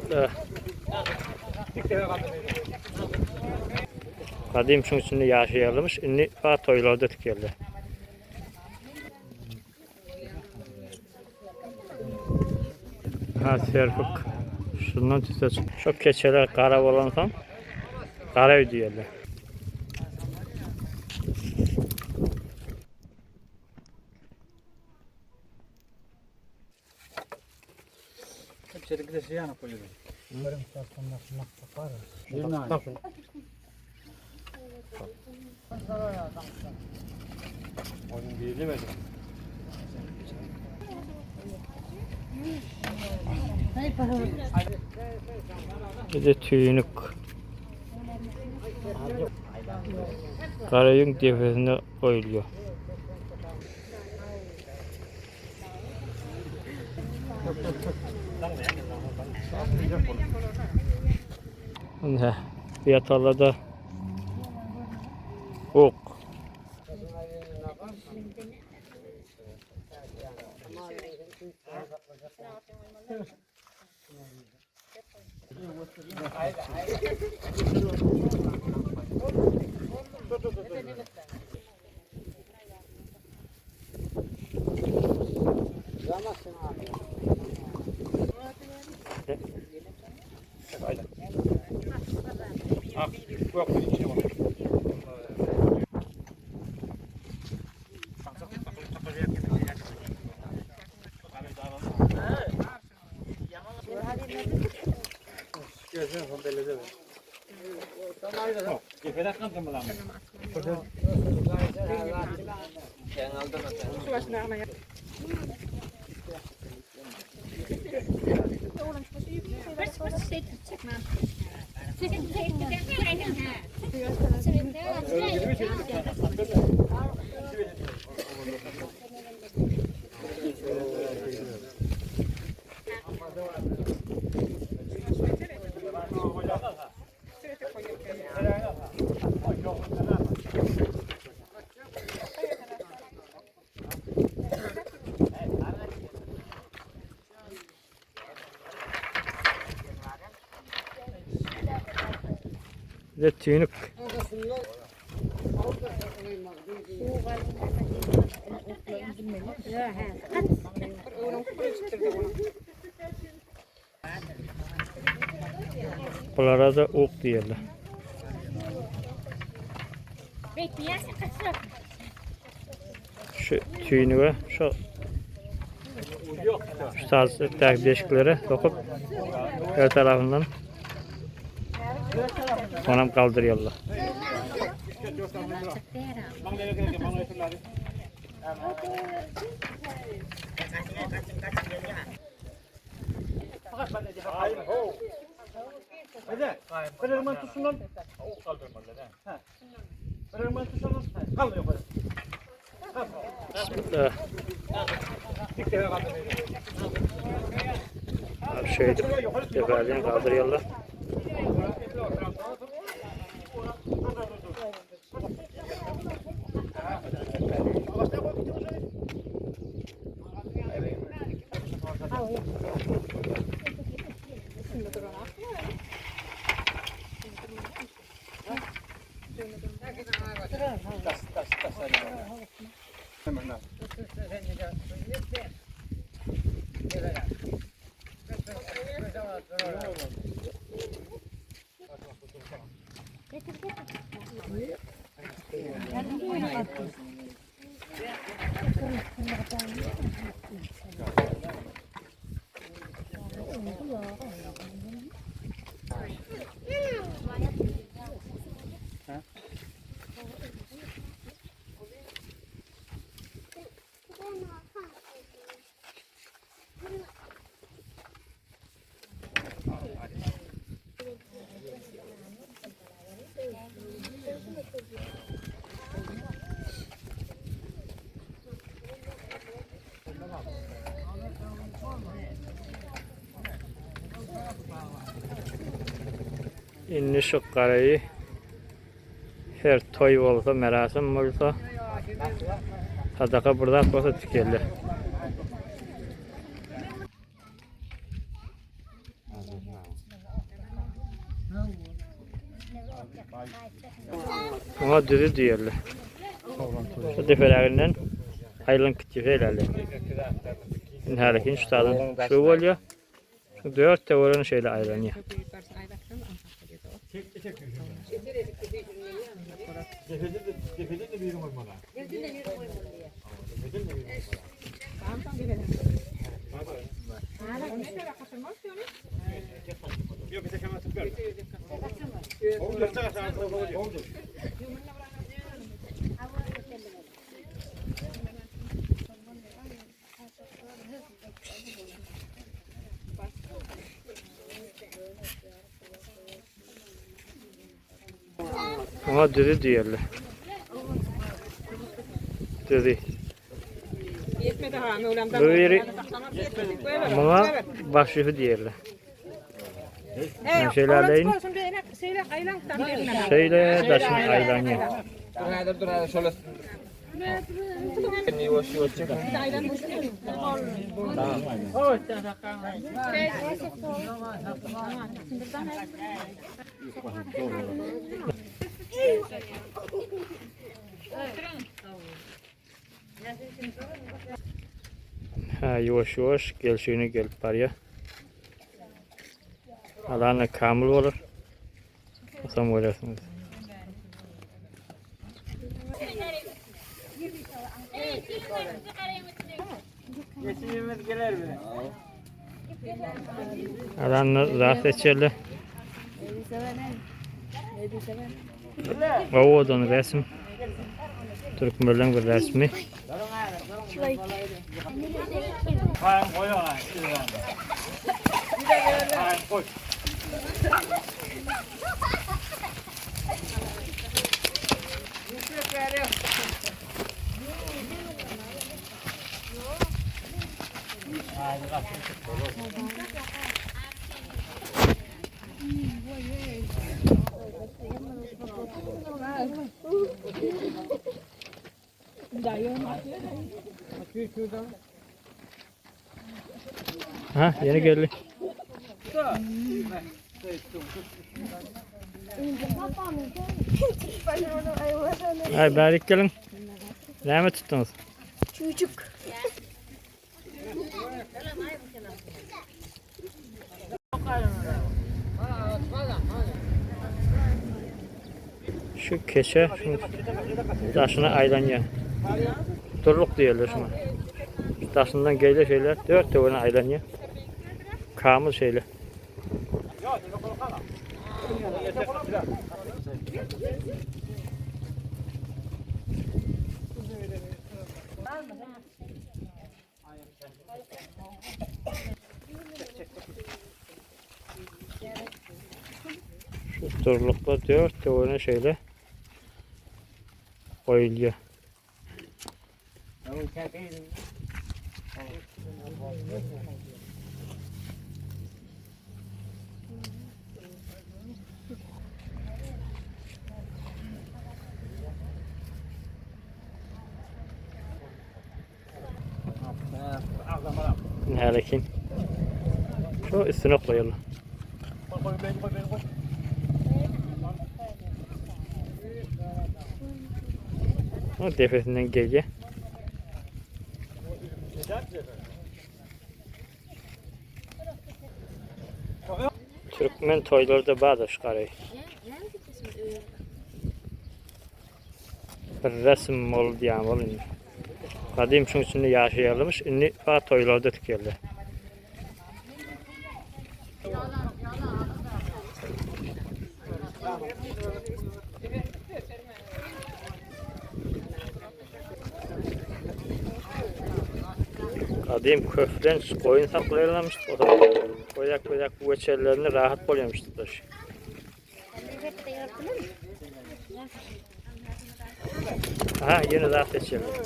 Bismillah. Gadym şuň içinde ýaşaýarlarmyş, indi faqat toýlarda tikýärler. Ha serpik. Şundan tüsse çyk. Şu keçeler gara bolansoň gara öý diýerler. Bir de tüýnük. Garaýyň depesine goýulýar. Ine, bu ýatarlarda ok. Bir de tüýnük. Bulara da ok diýerler. Şu tüýnüge şu şu tazdaki deşiklere sokup her tarafından onam kaldırıyorlar. Bismillah. Abi şeýdip depälien galdyrýarlar. Indi şu garaýy her toý bolsa, merasim bolsa, sadaka bir zat bolsa tikerler. Oňa düzi diýerler. Şu deperäginden aýlanyp gitýär şeýle. Indi häli şu taýdan şu bolýar. Şu dört töweregini şeýle aýlanýar. Oňa düzi diýerler. Düzi. Bu biri muňa başyhy diýerler. Şeýle alayyn. Şeýle daşyny aýlanýar. Dur häzir dur häzir şola. Ýuwaş ýuwaş çek. Ha ýuwaş ýuwaş gelşigine gelip barýar. Alana kamil bolar. Soň görersiňiz. Geçimimiz geler bize. Alana zat seçerler. Owadan resim. Türkmenleň bir resmi. Ha yeni geldi. Ay bärik geliň. Näme tutduňyz? Çüýjük. Şu keçe şu daşyna aýlanýar. Durluk diýerler şuna. Şu daşyndan gelýär şeýle dört töweregine aýlanýar. Kamyl şeýle. Şu durlukda dört töweregine şeýle goýulýar. Nälekin. Şu üstüne koyalım. O defesinden gece. Türkmen toýlary-da bar-da şu garaý. Bir resim boldy diýýän bol indi. Gadym şuň içinde ýaşaýarlarmyş, indi faqat toýlarda tikýärler. Gadym köplenç goýun saklaýarlarmyş. Goýak-goýak weçerlerinde rahat bolýarmyşdylar. Aha ýene zat seçýärler.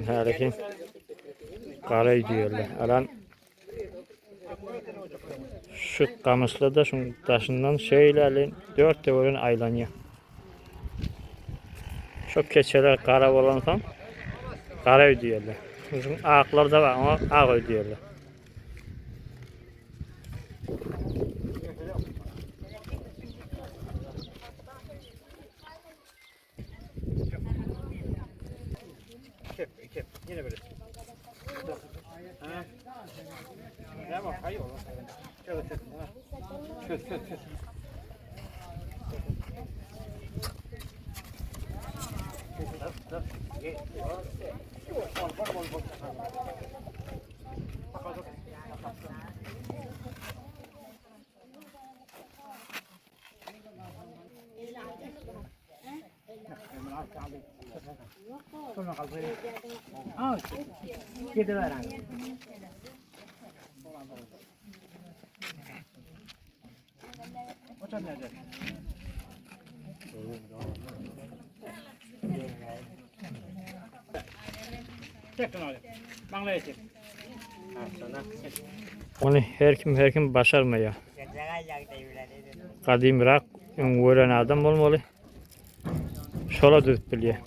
Häleki garaý diýerler. Alan şu gamyşly da şuň daşyndan şeýle dört töweregen aýlanýar. Şu keçeler gara bolansoň garaý diýerler. Şuň aklar da bar, oňa ak öý diýerler. Ony her kim her kim başarmaýar. Gadymyrak öň gören adam bolmaly. Şola düzüp bilýär.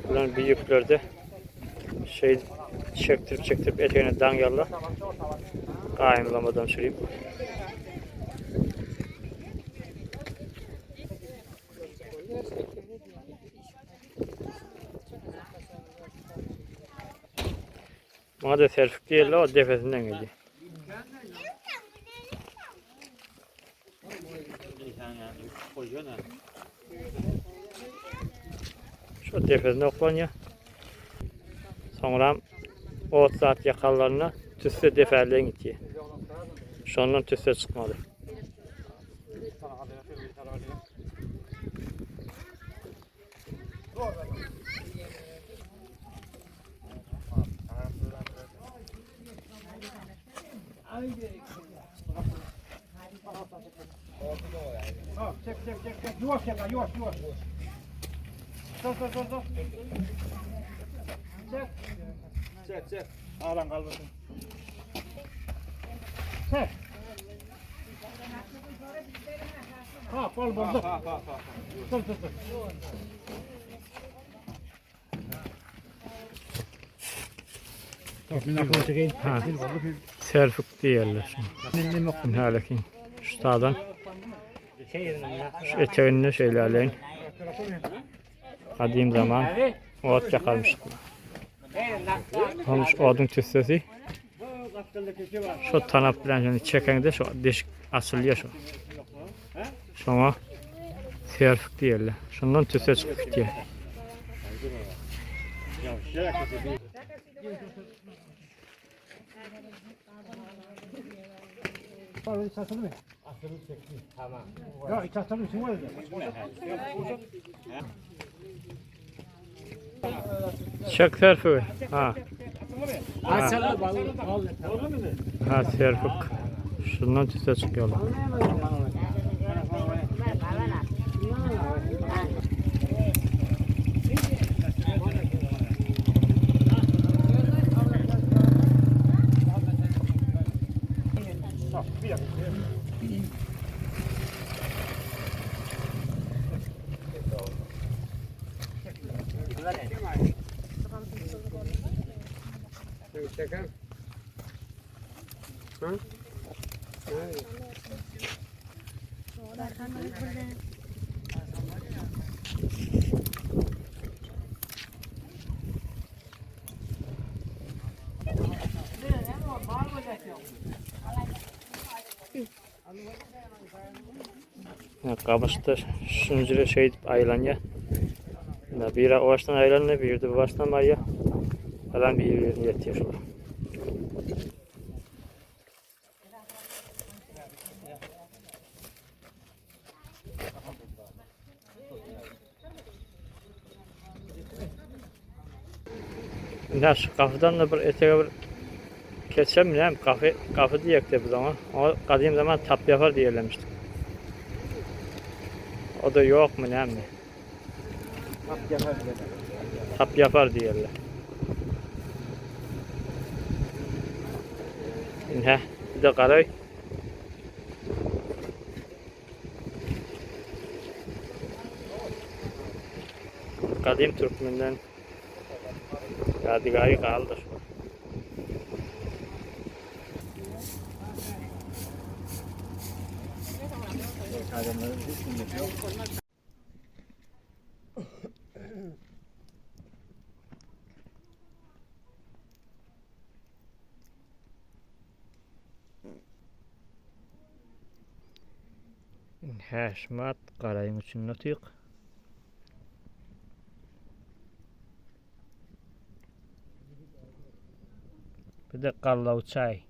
Bulan büyüklerde şey çektirip çektirip etegine daňýarlar. Gaýymlamadan çürüp. Muňa da serfik diýerler, o depesinden gelýär. Şu depesine oklanýar. Soňra ot zat ýakanlarynda tüsse depäleýin gitýär. Şondan tüsse çykmaly. Ha. Serfik diýerler şuna. Häleki şu tadan şu eteginde şeýle aleýin. Gadym zaman ot ýakarmyş. Olmuş oduň tüssesi. Şu tanap bilen şunu çekeňde şu deşik açylýar şu. Şoňa serfik diýerler. Şundan tüsse çykyp gitýär. Çek serfigi. Ha. Ha serfik. Şundan tüsse çykýarlar. Gamyşda şunjyra şeýdip aýlanýar. Ine biri o başdan aýlandy, biri de bu başdan barýar. Alan biri-birine ýetýär şular. Ine şu gapydan da bir etege bir keçem näme gapy gapy diýekde biz oňa. Oňa gadym zaman tap ýapar diýerlemişdik. O da ýokmy näme? Tap ýapar diýerler. Tap ýapar diýerler. Ine bir de garaý. Gadym türkmenden ýadygary galdy şu. Häşmat garaýyň içinde otyk. Bir de gallaw çaý.